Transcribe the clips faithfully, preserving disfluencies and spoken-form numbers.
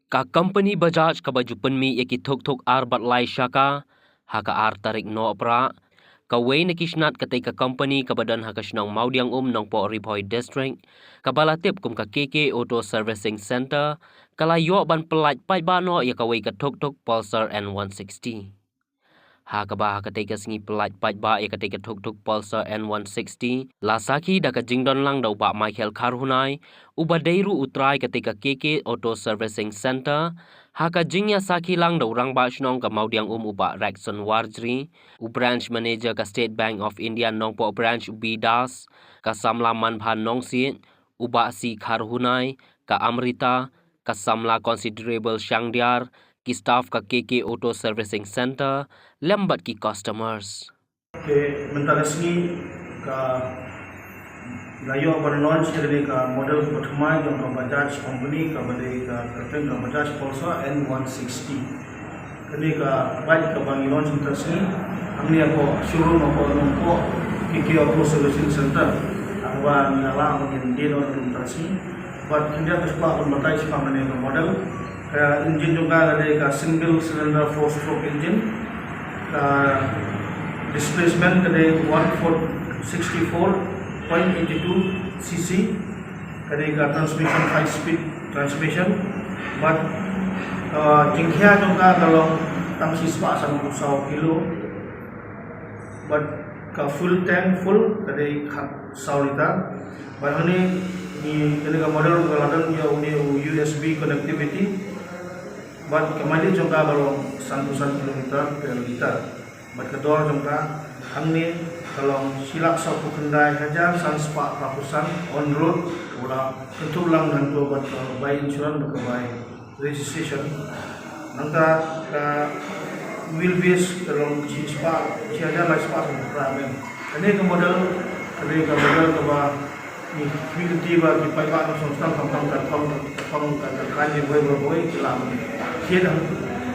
Ka company Bajaj kaba ju pynmih ïa ki thuk thuk ar bad lai shaka ha ka ar tarik Nohprah, kawei na ki shnat katei ka company kaba don ha ka shnong Mawdiangum, Nongpoh Ri-Bhoi District, kaba la tip kum ka K K Auto Servicing Center, ka la ïoh ban pyllait paidbah noh ïa kawei ka thuk thuk Pulsar N one sixty. Ha kaba ha katei ka sngi pyllait paidbah ïa katei ka thuk thuk Pulsar N one sixty la sakhi da ka jingdon lang da u Bah Michael Kharhunai, uba dei ruh u trai katei ka K K Auto Servicing Center, ha ka jingïasakhi lang da u Rangbah Shnong ka Mawdiangum u Bah Rexon Warjri, u Branch Manager ka State Bank of India Nongpoh Branch u B Das, ka samla manbha Nongsiej, u Bah C Kharhunai, ka Amrita, ka samla Considerable Shangdiar, ki staff ka K K Auto Servicing Center, lem bad ki customers. Te mynta ka sngi ka la ïoh ban launch ïa kane ka model kaba thymmai jong ka Bajaj Company, kaba dei ka kyrteng ka Bajaj Pulsar N one sixty. Kane ka bike kaba ngi launch mynta ka sngi hangne hapoh showroom hapoh Nongpoh K K Auto Servicing Center, kaba ngi la lah ban ïa die noh mynta ka sngi. Bad khyndiat ka spah ban batai spah kane ka model. Ka engine jong ka ka dei ka single cylinder four stroke engine. Ka displacement ka dei one four sixty four point eighty two C C. Ka dei ka transmission five speed transmission. Bad uh, jingkhia jong ka ka long tang shispah sanphew saw kilo. Bad ka full tank full ka dei khatsaw liter. Bad hangne ngi kane ka model ka la don ïa une u U S B connectivity. Bad ka mileage jong ka ka long sanphew san kilometer per liter. Bad ka dor jong ka hangne ka long shi lak sawphew khyndai hajar san spah phra phew san on road, u la kynthup lang hangto bad ka bai insurance bad ka bai registration. Nangta ka wheelbase ka long shi spah, shi hajar lai spah sanphew phra mm. Kane ka model, kane ka model kaba ngi khmih lynti ba ki paidbah nongshong shnong khamtam ka thong, ka thong ka, ka kane boi boi boi ki lah. Ki dang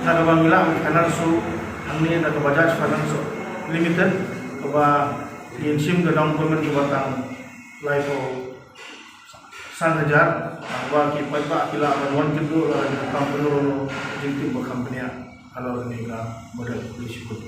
na kaba ngi lah finance ruh hangne na ka Bajaj Finance Limited, kaba ngin shim ka down payment kaba tang laiphew san hajar, kaba ki paidbah ki lah ban wan kynduh lada ki donkam pynlong jingtip ba kham bniah halor kane ka model. Khublei shibun.